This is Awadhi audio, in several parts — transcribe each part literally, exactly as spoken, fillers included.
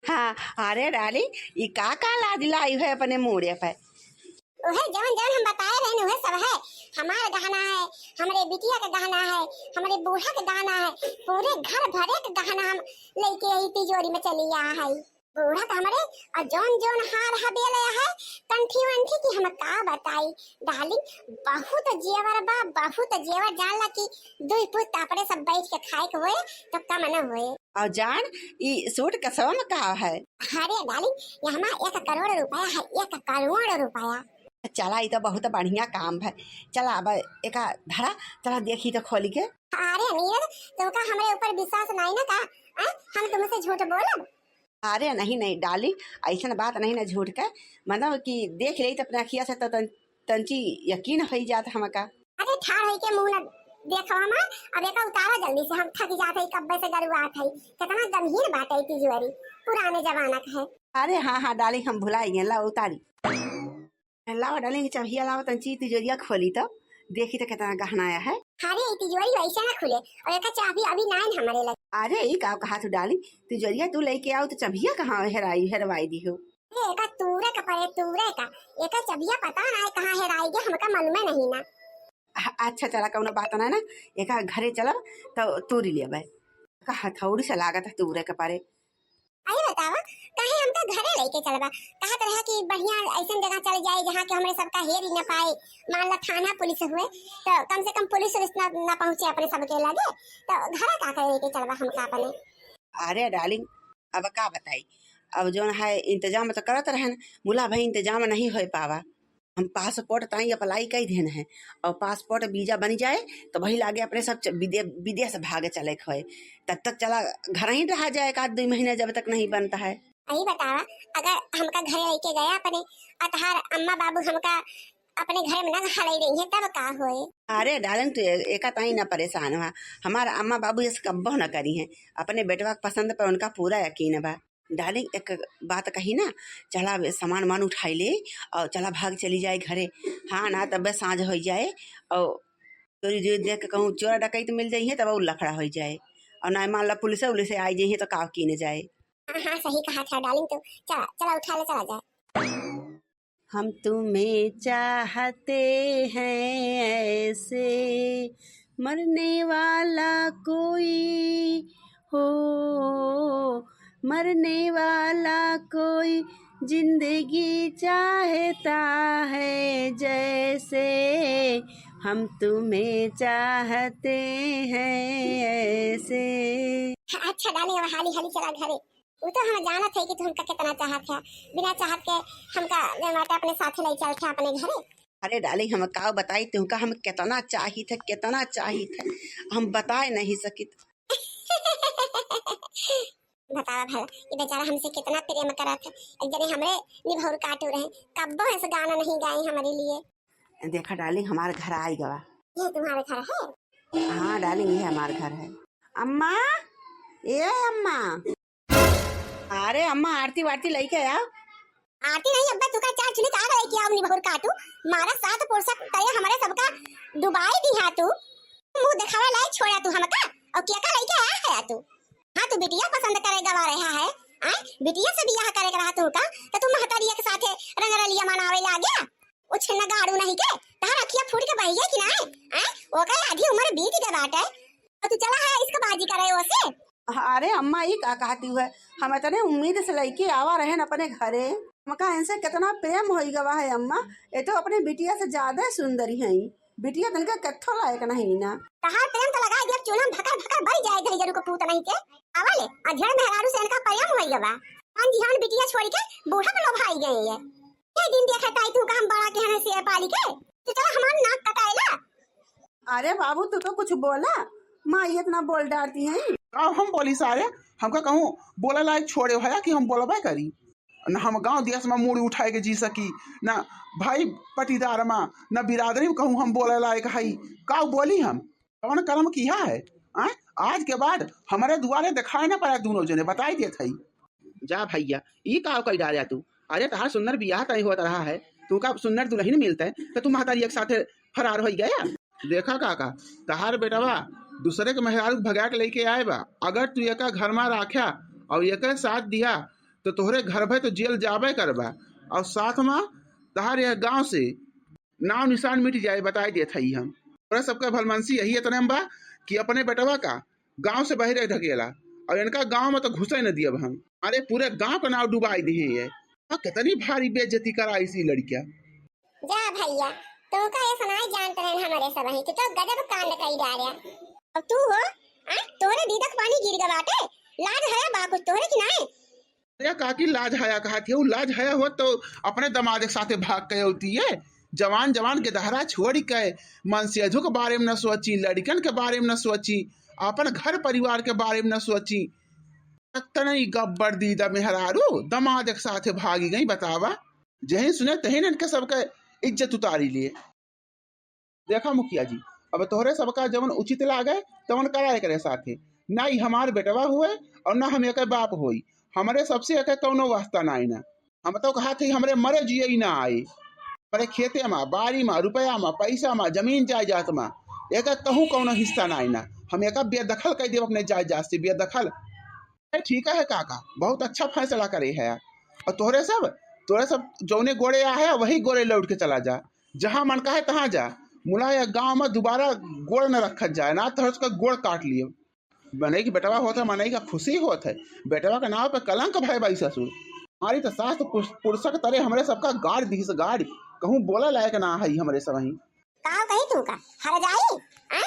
हाँ, अरे डाली, ई का का लादी लाई है अपने मूड़े पे? उहे जवन जवन हम बताए रहे न, उहे सब है। हमार गहना है, हमरे बिटिया के गहना है, हमरे बूढ़ा के गहना है, पूरे घर भरे के गहना हम लेके आई तिजोरी में चली आ है। बूढ़ा के हमरे, और जौन जौन हार हबेले है, कंठी वंठी की हम का बताई डार्लिंग, बहुत जेवर बा, बहुत जेवर। जान ला कि दुई पुस्त अपने सब बैठ के खाए के होए तो कम न होए। और जान, ई सूट कसवा में का है? अरे डार्लिंग, यहाँ एक करोड़ रुपया है, एक करोड़ रुपया। चला, ई तो बहुत बढ़िया काम है। चला, अब एका धरा, चला देखी तो खोली के। अरे नीरज, तुमका हमरे ऊपर विश्वास नहीं ना का? हैं? हम तुमसे झूठ बोलब? अरे नहीं, नहीं डार्लिंग, ऐसन बात नहीं ना झूठ के, मतलब कि देख लेई तो अपने अखिया से तो तन-, तंची यकीन होई जात हमका। अरे ठाड़ होई के मुंह न देखो हमार, अब एका उतारा जल्दी से, हम थक जात है, कब्बे से गरुआत है। कितना गंभीर बात है तिजोरी, पुराने जमाना का है। अरे हाँ, हाँ डार्लिंग, हम भुलाई गए, लाओ उतारी। लाओ डार्लिंग, चबिया लाओ, तंची तिजोरिया खोली तो, देखी तो कितना गहना आया है। अरे ई तिजोरी वैसे ना खुले, और एका चाबी अभी नाइन हमारे लगे। अरे ई का कहा तू डार्लिंग, तिजोरिया तू लेके आओ तो चबिया कहाँ हेराई, हेरवाई दी हो? ए, एका तूरे का परे, तूरे का। एका चबिया पता ना है कहाँ हेराई गया, हमका मालूम है नहीं ना। अ-, अच्छा चला, कौनो बात ना है ना, एका घरे चलब तो तूरी लेबे। का हथौड़ी से लागत है तूरे के परे। अरे बतावा, काहे हमका घरे लेके चलबा? कहत रहा कि बढ़िया ऐसन जगह चल जाए जहाँ के हमरे सबका हेर ही ना पाए। मान ला थाना पुलिस हुए तो कम से कम पुलिस उलिस ना, ना पहुँचे अपने सबके लगे, तो घरे का करे लेके चलबा हमका अपने? अरे डार्लिंग, अब का बताई, अब जौन है इंतजाम तो करत रहन, मुला भाई इंतजाम नहीं हो पावा। हम पासपोर्ट ताई अप्लाई कई देन है और पासपोर्ट वीजा बन जाए तो वही लागे अपने सब च-, विदे-, विदेश भागे चले के होए। तब तक चला घर ही रहा जाए एक आध दुई महीना जब तक नहीं बनता है। अही बतावा, अगर हमका घरे लेके गया अपने, अतहार अम्मा बाबू हमका अपने घर में ना हलाई रही है तब का होए? अरे डार्लिंग, तू ए-, एका ताई ना परेशान हुआ, हमारा अम्मा बाबू ये कब्बो ना करी हैं, अपने बेटवा के पसंद पर उनका पूरा यकीन बा। डार्लिंग, एक बात कही ना, चला बे, सामान वामान उठाई ले और चला भाग चली जाए घरे। हाँ ना, तब बे साँझ हो जाए और चोरी चोरी देख के कहूँ चोर डकैत मिल जाइए तब और लफड़ा हो जाए। और ना मान ला पुलिस उलिस आई जाइए तो काव कीने जाए। हाँ, हाँ, सही कहा था डार्लिंग, तो चला, चला उठा ले, चला जाए। हम तुम्हें चाहते हैं ऐसे, मरने वाला कोई हो, मरने वाला कोई जिंदगी चाहता है जैसे, हम तुम्हें चाहते हैं ऐसे। अच्छा डार्लिंग, अब हाली हाली चला घरे। उ तो हम जानत है कि तुमका कितना चाहत है, बिना चाहत के हमका जमाता अपने साथ ले चलत है अपने घरे। अरे डार्लिंग, हम का बताई तुमका, हम कितना चाहित है, कितना चाहित है, हम बताए नहीं सकित। बतावा भला, ये बेचारा हमसे कितना प्रेम करत है। एक जने हमरे निभौर काटू रहे, कब्बो ऐसे गाना नहीं गाए हमारे लिए। देखा डार्लिंग, हमार घर आई गवा। ये तुम्हारे घर है? हाँ डार्लिंग, ये हमार घर है। अम्मा, ए अम्मा। अरे अम्मा, आरती वारती लेके आओ। आरती नहीं अब्बा, तू का चार चुनी का लेके आओ, निभौर काटू। मारा सात पुरुषा तय हमारे सबका डुबाई दी हा तू। मुंह दिखावे लायक छोड़ा तू हमका, और क्या का लेके आया है तू? हाँ, तू बिटिया पसंद करे गवा रहा है, आय? बिटिया से बियाह करे के रहा तू का, तो तू महतारिया के साथे रंगरलिया मनावे लागे। उ छिन्ना गाड़ू नहीं के, तहार अखिया फूट के बहिए कि नाय? आय? ओकर आधी उम्र बीत गए बाटे, तो तू चला है इसका बाजी करे ओसे? अरे अम्मा, ई का कहती है? हम इतने उम्मीद से लेके आवा रहन अपने घरे, हमका इनसे कितना प्रेम होई गवा है अम्मा, ये तो अपने बिटिया से ज्यादा सुंदर ही हैं। बिटिया तनका कत्थो लायक नहीं ना। तहार प्रेम तो लगा दिया, चूल्हा में भकर भकर बरी जाए, दही जरू को पूत नहीं के। आवा ले, अधेड़ मेहरारू से इनका प्रेम होई गवा। पान जी हमन बिटिया छोड़ के बूढ़ा पर लोभाई गए ये। कई दिन देखत आई तू का हम बड़ा के हन से पाली के। तू चला हमार नाक कटाएला। अरे बाबू, तू तो कुछ बोला, माई इतना बोल डारती हैं। का हम बोली सारे? हमका कहूँ बोले लायक छोड़े होया कि हम बोलबे करी? न हम गांव देश में मूड़ी उठाए के जी सकी, न भाई पटीदार में, न बिरादरी में कहूँ हम बोले लायक हई। का बोली हम? कवन कर्म किया है? आय? आज के बाद हमरे दुआरे दिखाए न पड़ा दोनों जने, बताई देत हई। जा भैया, ई का कई डाल्या तू? अरे तहार सुंदर बियाह तय होत रहा है, तू का सुंदर दुल्हन मिलते तो तू महतारी के साथे फरार होई गया। देखा काका, तहार बेटवा दूसरे के मेहरारू भगा के लेके आए बा। अगर तू एका घर में राख्या और एके साथ दिया तो तोहरे घर भए तो जेल जाबे करबा, और साथ मा तहार यह गांव से नाम निशान मिट जाए, बताए देत हई हम। तोहरे सबके भलमनसी यही इतने में बा कि अपने बेटवा का गांव से बाहर ढकेला, और इनका गांव में तो घुसे न दियब हम। अरे, पूरे गांव का नाम डुबाई दिए ये। आ, कितनी भारी बेइज्जती कराई इसी लड़किया। जा भैया, तुमका ये सुनाई जानते हैं हमारे सब ही, तू तो गजब कांड कई डाल्या। अब तू हो, आ, तोहरे दीदक पानी गिर गवा बाटे, लाज हया बा कुछ तोहरे कि नाय? अरे काकी, लाज हया कहत है, उ लाज हया होत तो अपने दमाद के साथे भाग के होती है। जवान जवान के दहरा छोड़ के मनसेधु के बारे में न सोची, लड़िकन के बारे में न सोची, अपन घर परिवार के बारे में न सोची। तनई गब्बर दीदा मेहरारू दमाद के साथे भागी गई, बतावा। जही सुने तही इनके सबके इज्जत उतारी लिए। देखा मुखिया जी, अब तोहरे सबका जवन उचित लागे तवन करा एकरे साथे। ना ई हमार बेटवा हुए और ना हम एकर बाप होई। हमरे सबसे एकर कौनो वास्ता ना आई ना। हम तो कहा थे हमरे मरे जिए ही ना आई। हमरे खेते मा, बारी मा, रुपया मा, पैसा मा, जमीन जायदाद मा एकर कहूँ कौनो हिस्सा ना आई ना। हम एकर बेदखल कर देब अपने जायदाद से, बेदखल। ए, ठीक है काका, बहुत अच्छा फैसला करे है। और तोहरे सब, तोहरे सब जौने गोड़े आ है वही गोड़े लौट के चला जा, जहाँ मन का है तहाँ जा। मुला यह गांव में दोबारा गोड़ न रखत जाए, ना तो उसका गोड़ काट लिए। मनई के बेटवा होत है, मनई का खुशी होत है, बेटवा के नाव पे कलंक भय बाई ससुर। हमारी तो सास तो पुस-, पुरसक तरे हमरे सबका गाड़ दिहिस गाड़, कहूँ बोला लायक ना है हमरे सब ही। काव कही तू का हर जाई? आ?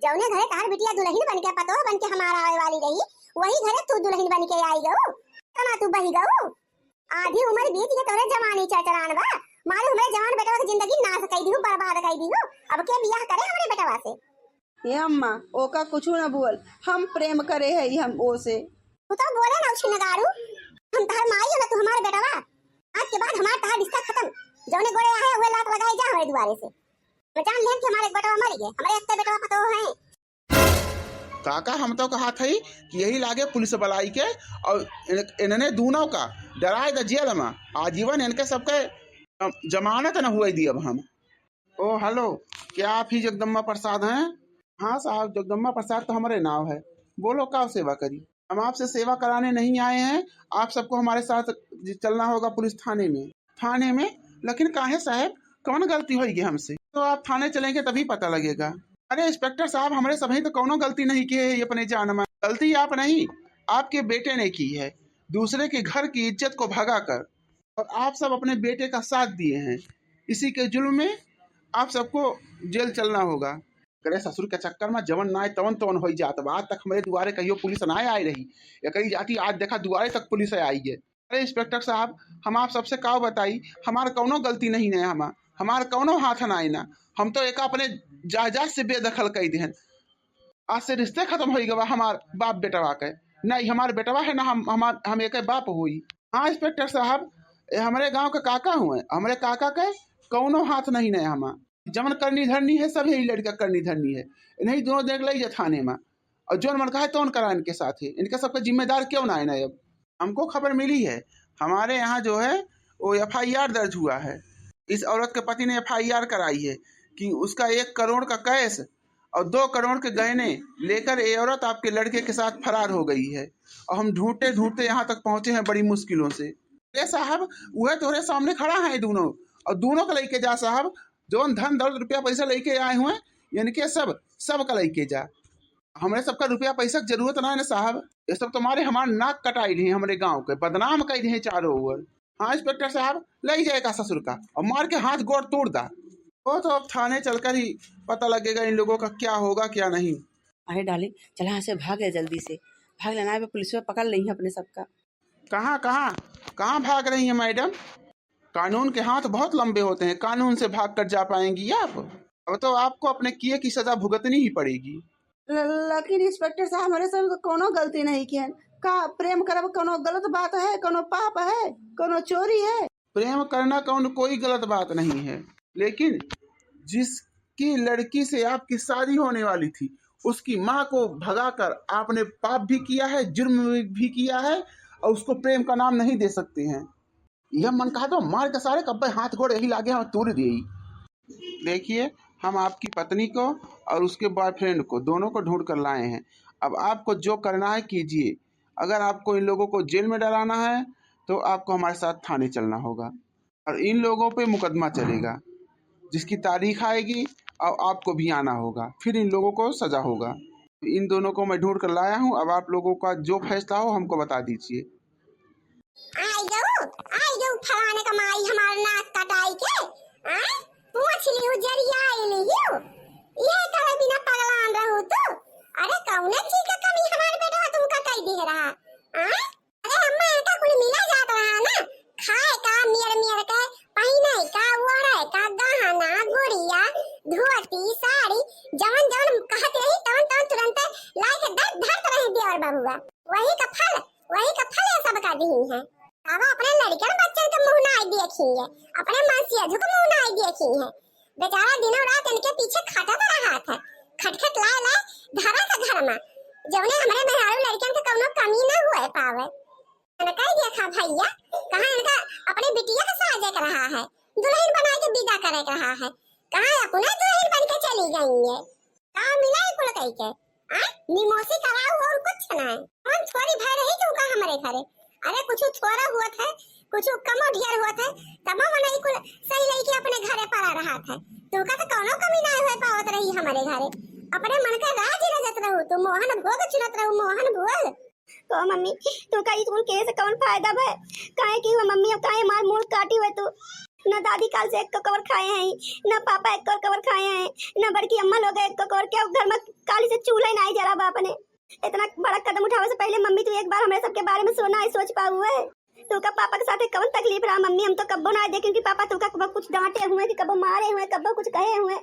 जौने घरे तार बिटिया दुल्हन बन के, पतोह बन के हमार आवे वाली रही, वही घरे तू दुल्हन बन के आई गऊ। कमा तू बही गऊ। आधी उम्र बीत के तोरे जवानी चरचरान बा। मालूम हमरे जवान बेटवा के जिंदगी नाश कई दिहू, बर्बाद कई दिहू। अब के बियाह करे हमरे बेटवा से? ए अम्मा, ओका कुछु न बोल, हम प्रेम करे हई हम ओसे। तू तो बोले ना उछिनगारू, हम तहार माई हो ना तू हमार बेटवा। आज के बाद हमार तहार रिश्ता खत्म। जौने गोड़े आहे उहे लात लगाई जा हमरे दुआरे से। मैं जान लेन कि हमारे एक बेटवा मर गए, हमरे एक बेटवा पतोह है। काका, हम तो कहा थई कि यही लागे पुलिस बलाई के और इन-, इन्हने दोनों का डराए द जेल में, आजीवन इनके सबके, अम, जमानत न हुए दी अब हम। ओ हेलो, क्या आप ही जगदम्बा प्रसाद हैं? हाँ साहब, जगदम्बा प्रसाद तो हमारे नाव है। बोलो, का सेवा करी? हम आपसे सेवा कराने नहीं आए हैं, आप सबको हमारे साथ ज-, चलना होगा पुलिस थाने में। थाने में? लेकिन काहे साहब, कौन गलती होई गई हमसे? तो आप थाने चलेंगे तभी पता लगेगा। अरे इंस्पेक्टर साहब, हमरे सबही तो कौनो गलती नहीं किए है अपने जान में। गलती आप नहीं, आपके बेटे ने की है, दूसरे के घर की इज्जत को भगा कर। और आप सब अपने बेटे का साथ दिए हैं, इसी के जुल्म में आप सबको जेल चलना होगा। करे ससुर के चक्कर में जवन नाय तवन तवन होई जात बा। आज तक हमरे दुआरे कहियो पुलिस नाय आए रही, एकरी जाति आज देखा दुआरे तक पुलिस आई है। अरे इंस्पेक्टर साहब, हम आप सबसे का बताई, हमार कौनो गलती नहीं है, हमार, हमार कौनो हाथ ना है ना, हम तो एक अपने जायदाद से बेदखल कर देहन। आज से रिश्ते खत्म हो गवा हमार बाप बेटवा के, ना ई हमार बेटवा है ना हम, हमार, हम एक बाप हुई। हाँ इंस्पेक्टर साहब, ए हमरे गांव के काका हुए, हमरे काका के कौनो हाथ नहीं है हमार, जमन करनी धरनी है सब यही लड़का करनी धरनी है, इन्हीं दोनों देख ले जा थाने में। और जौन मन कहा है तौन करा इनके साथ ही, इनके सबके जिम्मेदार क्यों ना है ना? अब हमको खबर मिली है, हमारे यहाँ जो है वो एफ आई आर दर्ज हुआ है। इस औरत के पति ने एफ आई आर कराई है कि उसका एक करोड़ का कैश और दो करोड़ के गहने लेकर ये औरत आपके लड़के के साथ फरार हो गई है। और हम ढूंढते ढूंढते यहाँ तक पहुँचे हैं बड़ी मुश्किलों से। अरे साहब, वह तोहरे सामने खड़ा है दोनों, और दोनों को लेके जा साहब, जौन धन दौलत रुपया पैसा लेके आए हुए, इनके सब, सब का लेके जा। हमरे सबका रुपया पैसा के जरूरत ना है ना साहब, ये सब तुम्हारे हमार नाक कटाई रही, हमरे गांव के बदनाम कर रही चारों ओर। हाँ इंस्पेक्टर साहब, ले जाए का ससुर का और मार के हाथ गोड़ तोड़ दा। वो तो अब थाने चलकर ही पता लगेगा इन लोगों का क्या होगा क्या नहीं। अरे डार्लिंग, चला यहाँ से भाग ले जल्दी से, भाग लेना है, पुलिस में पकड़ लेंगे अपने सबका। कहाँ, कहाँ, कहाँ भाग रही हैं मैडम? कानून के हाथ बहुत लंबे होते हैं, कानून से भाग कर जा पाएंगी आप? अब तो आपको अपने किए की सजा भुगतनी ही पड़ेगी। ल-, लेकिन इंस्पेक्टर साहब, हमरे सब को कोनो गलती नहीं किए। का प्रेम करब कोनो गलत बात है, कोनो पाप है, कोनो चोरी है? प्रेम करना कौन कोई गलत बात नहीं है, लेकिन जिसकी लड़की से आपकी शादी होने वाली थी, उसकी माँ को भगाकर आपने पाप भी किया है, जुर्म भी किया है, और उसको प्रेम का नाम नहीं दे सकते हैं। यह मन कहा तो मार के सारे कब्बे हाथ गोड़ यही लागे हम तोड़ दिए। देखिए, हम आपकी पत्नी को और उसके बॉयफ्रेंड को, दोनों को ढूंढ कर लाए हैं। अब आपको जो करना है कीजिए, अगर आपको इन लोगों को जेल में डलाना है तो आपको हमारे साथ थाने चलना होगा और इन लोगों पे मुकदमा चलेगा, जिसकी तारीख आएगी और आपको भी आना होगा, फिर इन लोगों को सजा होगा। इन दोनों को मैं ढूंढ कर लाया हूँ, अब आप लोगों का जो फैसला हो हमको बता दीजिए। आई गऊ, आई गऊ फलाने का माई हमार नाक कटाई के, आय? पूछ लिहू, जरिया लिहू, ये करे बिना पगलान रहू तू। अरे कौने चीज का कमी हमारे बेटवा तुमका कई दे रहा, आय? अरे अम्मा, इनका कुल मिला जात रहा ना, खाए का मियर मियर के, पहिने का, ओढ़े का, गहना, गुड़िया, धोती, साड़ी, जवन जवन कहत रही तवन तवन तुरंत लाई के दर धरत रहे देवर बबुआ। वही का फल, वही का फल ये सब का दीन है। अब अपने लड़कन बच्चन के मुंह ना देखी है, अपने मासी अजू के मुंह ना देखी है। बेचारा दिनों रात इनके पीछे खटत रहा था, खटखट लाए लाए धरा था घर में, जौने हमरे मेहरारू लड़कन के कौनो कमी ना हुए पावे। इनका ही देखा भैया, कहाँ इनका अपने बिटिया के साजे के रहा है, दुल्हन बना के विदा करे के रहा है, कहाँ अपने दुल्हन बन के चली गई है। का मिला है कुल कही के? आ? निमोसी कराऊ और कुछ ना है। कौन थोड़ी भर रही तू का हमरे घरे? अरे कुछ थोड़ा हुआ था, कुछ कमो ढेर हुआ था, तब वो नहीं कुल सही लेके अपने घरे पड़ा रहा था। तू का तो कौनो कमी ना हुए पावत रही हमारे घरे। अपने मन का राज रजत रहू, तू मोहन भोग चुनत रहू, मोहन भोग। कहो मम्मी, तू का ई कुल कहे से कौन फायदा भय? काहे कि वो मम्मी अब काहे मार मूड़ काटी हुए तू? ना दादी काल से एक कवर खाए हैं, ना पापा एक कवर खाए हैं, ना बड़की अम्मा लोग एक कवर, क्या घर में काली से चूल्हा ही नहीं जरा बाप ने। इतना बड़ा कदम उठावे से पहले मम्मी तू एक बार हमरे सबके बारे में सोना है सोच पाऊ है। तू का पापा के साथ कौन तकलीफ रहा मम्मी, हम तो कब्बो ना देखे कि पापा तू का कब्बो कुछ डांटे हुए कि कब्बो मारे हुए, कब्बो कुछ कहे हुए।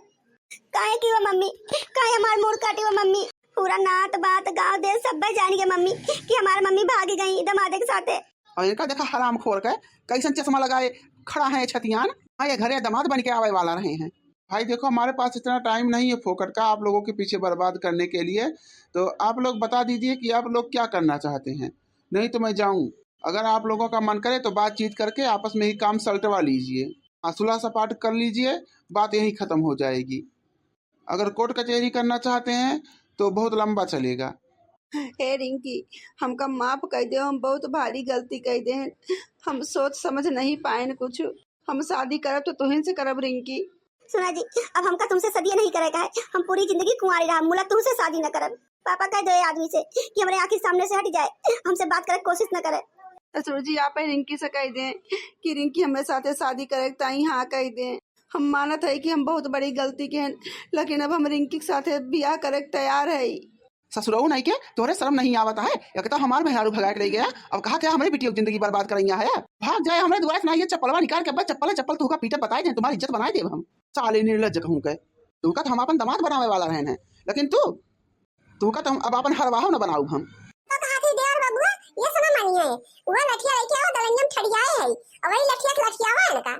काहे की वो मम्मी, काहे हमार मूड़ काटी वो मम्मी? पूरा नात बात गाँव देश सब जान गए मम्मी कि हमार मम्मी भाग गई दमादे के साथे। और इनका देखा हराम खोर के कैसन चश्मा लगाए खड़ा है छतियान। हाँ, ये घरे दामाद बन के आवे वाला रहे हैं। भाई देखो, हमारे पास इतना टाइम नहीं है फोकट का आप लोगों के पीछे बर्बाद करने के लिए, तो आप लोग बता दीजिए कि आप लोग क्या करना चाहते हैं, नहीं तो मैं जाऊं। अगर आप लोगों का मन करे तो बातचीत करके आपस में ही काम सलटवा लीजिए, हाँ, सुलह सपाट कर लीजिए, बात यहीं ख़त्म हो जाएगी। अगर कोर्ट कचहरी करना चाहते हैं तो बहुत लंबा चलेगा। हे रिंकी, हमका माफ कर दे, हम बहुत भारी गलती कर दे, हम सोच समझ नहीं पाएन कुछ। हम शादी करब तो तुहिन से करब रिंकी। सुना जी, अब हमका तुमसे सदिया नहीं करे का है, हम पूरी जिंदगी कुंवारी रहब, मुला तुमसे शादी न करब। पापा कह दो ये आदमी से कि हमारे आँखी सामने से हट जाए, हमसे बात करे कोशिश न करे। ससुर जी, आप रिंकी से कह दें कि रिंकी हमरे साथे शादी करे ताई हाँ कह दें। हम मानत है कि हम बहुत बड़ी गलती के हैं, लेकिन अब हम रिंकी के साथे बियाह करे के तैयार है। ससुरऊ नहीं के तोहरे शर्म नहीं आवत है? एक तो हमार मेहरारू भगा के ले गया, अब कहा क्या हमरे बिटिया की जिंदगी बर्बाद करैया है? भाग जाए हमरे दुआरे से, ना ये चप्पलवा निकाल के बस चप्पल चप्पल तुहका पीटे बताए दे, तुम्हारी इज्जत बनाए देब हम। साले निर्लज्ज कहूँ के, तुहका तो हम अपन दामाद बनावे वाला रहन है, लेकिन तू, तुहका तो हम अब अपन हरवाहो न बनाऊ हम। तो कहा थी देवर बबुआ, ये सुना मानिए, वो लठिया लेके आओ, दलंजम ठड़ियाए है, और वही लठिया से लठियावा इनका।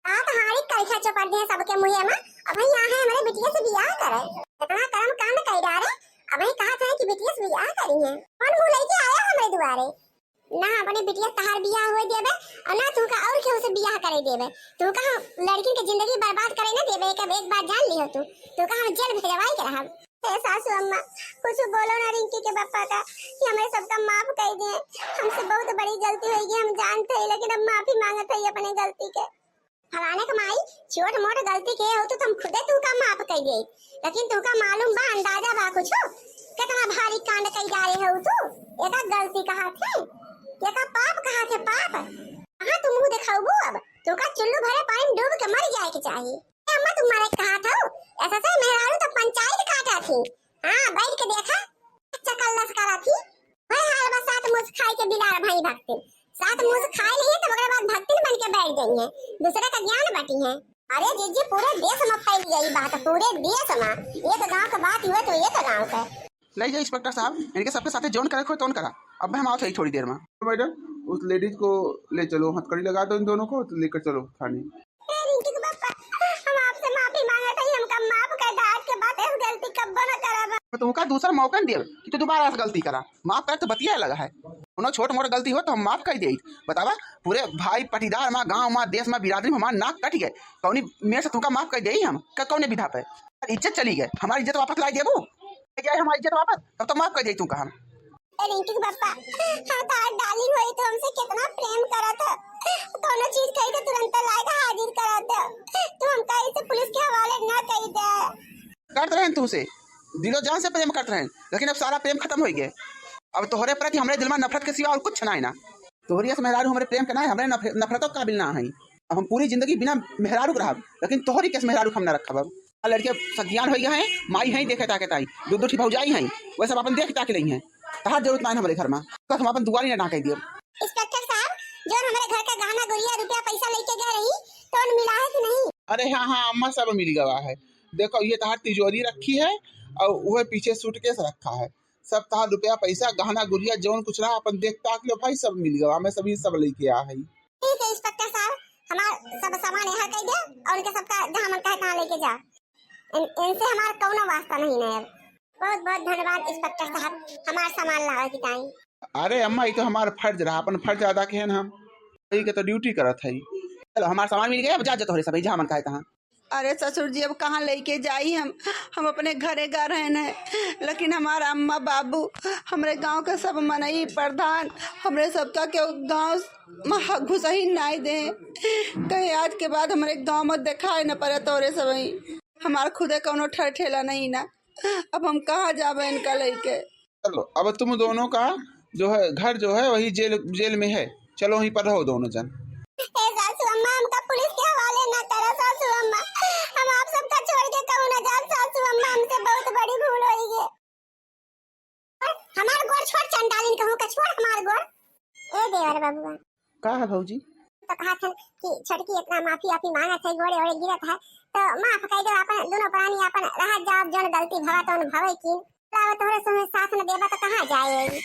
आ तो हारी कलखा चोपड़ दे सबके मुँहे में। अब यहाँ है हमारे बिटिया से बियाह करे। इतना कर्म कांड कर डारे। अब ही कहा था कि बिटिया से बियाह करी है। कौन मुँह लेके आया हमारे दुआरे? ना अपने बिटिया तहार बियाह होए देबे और ना तुमका और केहू से बियाह करे देबे। तुमका हम लड़किन के जिंदगी बर्बाद करे ना देबे। एक, एक बात जान लियो तू, तुमका हम जेल भेजवाई के रहब। हे सासू अम्मा, कुछ बोलो ना रिंकी के पापा का कि हमारे सबका माफ कर दिए। हमसे बहुत बड़ी गलती हो गई, हम जानते हैं, लेकिन अब माफी मांगत है अपने गलती के। फलाने के माई, छोट मोट गलती के हो तो तुम खुदे तुमका माफ कर दे, लेकिन तुमका मालूम बा, अंदाजा बा कुछ कितना भारी कांड कई जा रहे हो तू? एका गलती कहा थे, एका पाप कहा थे, पाप। कहाँ तुम मुँह दिखाऊ अब? तुमका चुल्लू भरे पानी में डूब के मर जाए के चाहिए। ए अम्मा, तुम मारे कहा था, ऐसा से मेहरारू तो पंचायत काटा थी। हाँ, बैठ के देखा, चकल्लस करा थी। भाई हाल बस सात मुस खाए के बिलार भाई भक्तिन। सात मुस खाए लिए तब ओकरे बाद भक्तिन बन के बैठ गई है। दूसरे का ज्ञान बटी है। अरे जीजी, पूरे देश में फैल गई बात, पूरे देश में। एक गांव के बात हुए तो एक गांव के। ले जाओ इंस्पेक्टर साहब, इनके सबके साथे जौन करे खोए तौन करा। अब हम आओ थे थोड़ी देर में। मैडम, उस लेडीज को ले चलो, हथकड़ी लगा दो इन दोनों को, लेकर चलो थाने। ए रिंकी के पापा, हम आपसे माफी मांगत हई, हमका माफ कर दे, आज के बाद ऐसी गलती कब्बो न करब। तो तुमका दूसरा मौका न देब कि तू दोबारा ऐसी गलती करा। माफ करे तो बतिया लगा है, कोनो छोट मोट गलती हो तो हम माफ कर दे। बतावा, पूरे भाई पटीदार मा, गांव मा, देश मा, बिरादरी मा हमार नाक कट गए, कौनी मेर से तुमका माफ कर दे हम? क-, कौने विधा पे? इज्जत चली गए, हमारी इज्जत वापस लाई देबू? ले जाए हमारी इज्जत वापस, तब तो माफ कर दे तुमका हम। ए रिंकी के पापा, हाँ, तोहार डार्लिंग होई तो हमसे कितना प्रेम करत ह। कौनो चीज कही तो तुरंत लाए के हाजिर करत ह। तू हमका इसे पुलिस के हवाले ना कही दे। करत रहन तुमसे, दिलो जान से प्रेम करत रहन, लेकिन अब सारा प्रेम खत्म हो गए। अब तोहरे प्रति हमरे दिल में नफरत के सिवा और कुछ ना है ना। तोहरी अस मेहरारू हमरे प्रेम के ना है, हमरे नफ-, नफरतों के काबिल ना है। अब हम पूरी जिंदगी बिना मेहरारू के रहब, लेकिन तोहरी के अस मेहरारू के हम ना रखब। अब आ लड़के सज्ञान होई गए हैं, माई हैं देखे ताके ताई, दो दो ठी भौजाई हैं, वह सब अपन देख ताके लई हैं। तहार जरूरत ना है हमरे घर में, बस हम अपन दुआरी ना ढांके दिए। इंस्पेक्टर साहब, जो हमरे घर का गहना गुरिया रुपया पैसा लेके गए रही, तो मिला है कि नहीं? अरे हाँ हाँ अम्मा, सब मिल गवा है। देखो ये तहार तिजोरी रखी है और वह पीछे सूटकेस रखा है, सब तहार रुपया पैसा गहना गुरिया जौन कुछ रहा अपन देख ताक लो भाई, सब मिल गवा, मैं सभी सब लेके आ है। ठीक है इंस्पेक्टर साहब, हमार सब सामान यहाँ कह दे और इनके सबका जहाँ मन कहे तहाँ लेके जा। इन, इनसे हमार कौनो वास्ता नहीं है। बहुत बहुत धन्यवाद इंस्पेक्टर साहब, हमार सामान लावे की टाइम। अरे अम्मा, ये तो हमार फर्ज रहा, अपन फर्ज अदा किहन हम, यही के तो ड्यूटी करत है। चलो हमार सामान मिल गया, अब जा जा तोहरे सब जहाँ मन कहे तहाँ। अरे ससुर जी, अब कहाँ लेके जाई हम? हम अपने घरे गा रहन है, लेकिन हमार अम्मा बाबू, हमरे गांव के सब मनई प्रधान, हमरे सबका के गांव में ह-, घुसही नाई दे। कहीं आज के बाद हमरे गांव में देखाए न पड़े तोरे सबही। हमार खुदे कौनो ठर ठेला नहीं ना, अब हम कहाँ जाबे इनका लेके? चलो, अब तुम दोनों का जो है घर जो है वही जेल, जेल में है। चलो वहीं पर रहो दोनों जन। ए सासू अम्मा, हमका पुलिस के हवाले ना करो सासू अम्मा, हम आप सबका छोड़ के कहूँ ना जाब सासू अम्मा, हमसे बहुत बड़ी भूल होई गई। हमार गोड़ छोड़ चंडालिन कहूँ का, छोड़ हमार गोड़। ए देवर बबुआ। का है भौजी? तो कहा था कि छोटकी इतना माफी आपी मांगत है, गोड़े ओड़े गिरत है, तो माफ कर दो, अपन दोनों प्राणी अपन रह जाओ, जौन गलती भवा तौन भवे की। अब तोहरे संगे साथ न देबा तो कहाँ जाए?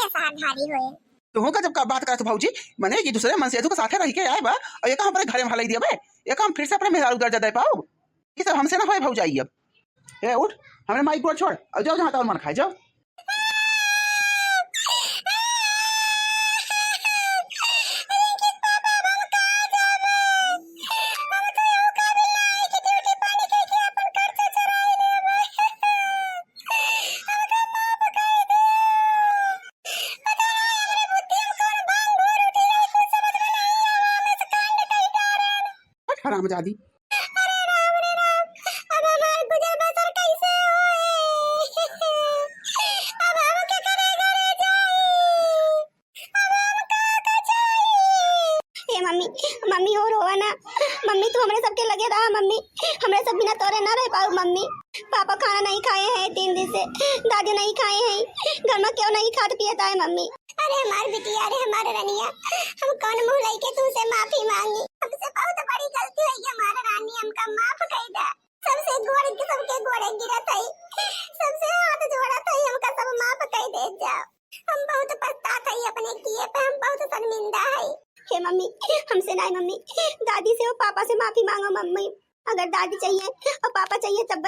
के साथ धारी होए। तुहू का जब का बात करत भौजी, मने कि दूसरे मन से तू का साथे रह के आए बा, और ये का हमरे घरे में हलाई दिया बे, ये का हम फिर से अपने मेहरारू दर्जा दे पाओ? ये सब हमसे ना होए भौजाई अब। ए उठ, हमरे माई गोड़ छोड़, और जाओ जहाँ तौन मन खाए, जाओ। हट हरामजादी। अरे राम रे राम, अब हमार गुजर बसर कैसे होए? अब हम के करे घरे जाई? अब हम का के जाई? ए मम्मी, मम्मी हो रोवा ना। मम्मी तू हमरे सबके लगे रहा मम्मी, हमरे सब बिना तोरे ना रह पाऊ मम्मी। पापा खाना नहीं खाए हैं तीन दिन से, दादी नहीं खाए हैं, घर में क्यों नहीं खात पियत आए मम्मी? अरे हमार बिटिया, अरे हमार रनिया, हम कौन मुंह लेके तुमसे माफी मांगी? हमसे बहुत बड़ी गलती हुई है हमार रानी, हमका माफ कर दे। सबसे गोड़, सबके गोड़े गिरत है, सबसे हाथ जोड़त है, हमका सब माफ कर दे जाओ। हम बहुत पछतात है अपने किए पे, हम बहुत शर्मिंदा है। हे मम्मी, हमसे ना मम्मी, दादी से और पापा से माफी मांगो मम्मी। अगर दादी चाहिए और पापा चाहिए तब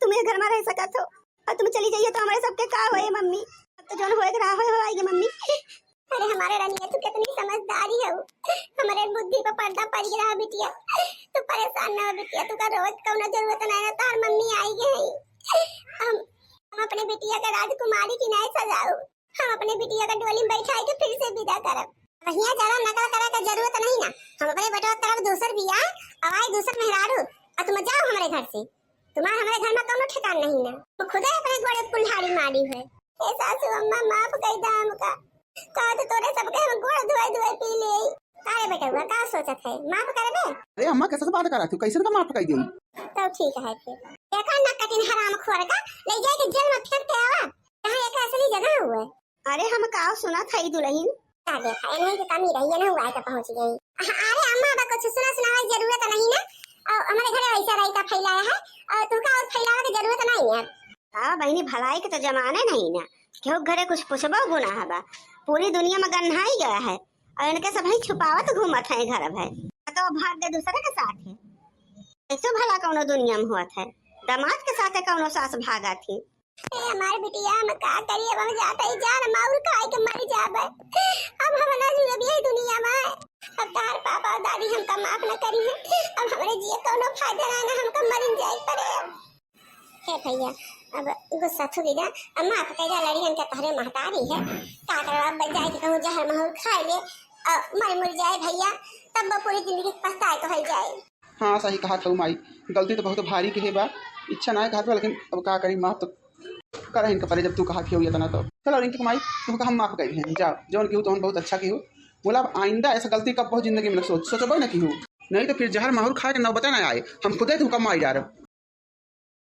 तुम्हें घर में रह सकत हो, और तुम चली जाइए तो हमारे सबके का होए मम्मी? अब तो जौन होए के रहा होए, हो आएगी मम्मी। अरे हमारे रनिया, तू कितनी समझदारी हो, हमारे बुद्धि पर पर्दा पड़ गया है बिटिया। तू परेशान ना हो बिटिया, तू का रोवे के कौनो जरूरत नहीं ना, तार मम्मी आई गई है। हम, हम अपने बिटिया का राजकुमारी की नाई सजाऊ, हम अपने बिटिया का डोली में बैठाई के फिर से विदा करब। अब हियाँ ज्यादा नकल करे का जरूरत नहीं ना, हम अपने बेटवा करब दूसर बियाह, अब आई दूसर मेहरारू, और तुम जाओ हमारे घर से। तुम्हार हमरे घर में कौनो ठिकान नहीं ना। वो खुदे अपने गोड़े कुल्हाड़ी मारी है। ए सासू अम्मा, माफ कर दे हमका। का तो तोरे सबके हम गोड़ धोए धोए पी ले। का रे बेटवा, का सोचत है? माफ करबे? अरे अम्मा, कैसे बात करा तू? कैसे का माफ कर देई? तो ठीक है फिर। देखा ना कटिन हराम खोर का, ले जाए के जेल में फेंक के आवा। कहाँ एक असली जगह हुए? अरे हम का सुनत हई दुलहिन? का देखा, इन्हीं की कमी रही है ना, हुआ है तो पहुँच गई। अरे अम्मा, अब कुछ सुना सुनावे की जरूरत नहीं ना, और हमारे घर वैसा रायता फैलाया है, और तुमका और फैलावे की जरूरत नहीं है। हाँ बहिनी, भलाई के तो जमाने नहीं ना, केहू घरे कुछ पूछबो गुनाह बा। पूरी दुनिया में गन्हाई गया है, और इनके सब ही छुपावत घूमत है घर भर। तो भाग गए दूसरे के साथ है, ऐसो भला कौनो दुनिया में होत है, दामाद के साथ कौनो सास भागा थी। ए हमार बिटिया, हम का करी? अब हम जात हई जान माउर खाए के मर जाबे। अब हम ना जियब यही दुनिया में। अब तार पापा और दादी हमका माफ न करी है, अब हमरे जिए कौनो फायदा ना, ना हमका मरिन जाए पड़े। हे भैया, अब गुस्सा थूकी दा, अब माफ कइ दा, लड़ियन के तहरे महतारी है। का करबा, अब जाए के कहूँ जहर माहुर खाइ ले, अब मर मुर जाए भइया, तब वो पूरी जिंदगी के पछताए कहल जाए। हाँ, सही कहत हऊ माई, गलती तो बहुत भारी के है बा, इच्छा नाहीं कहत बा, लेकिन अब का करी, माफ तो करहिन के परे, जब तू कहत हऊ इतना तो। चलो रिंकी के माई, तुमका हम माफ कइ दिहन, जाओ, जौन किहू तौन बहुत अच्छा किहू। बोला, अब आइंदा ऐसा गलती कब्बो जिंदगी में न सोच, सोचबो न किहू, नहीं तो फिर जहर माहुर खाए के नौबते न आए, हम खुदे तुमका मार डारब।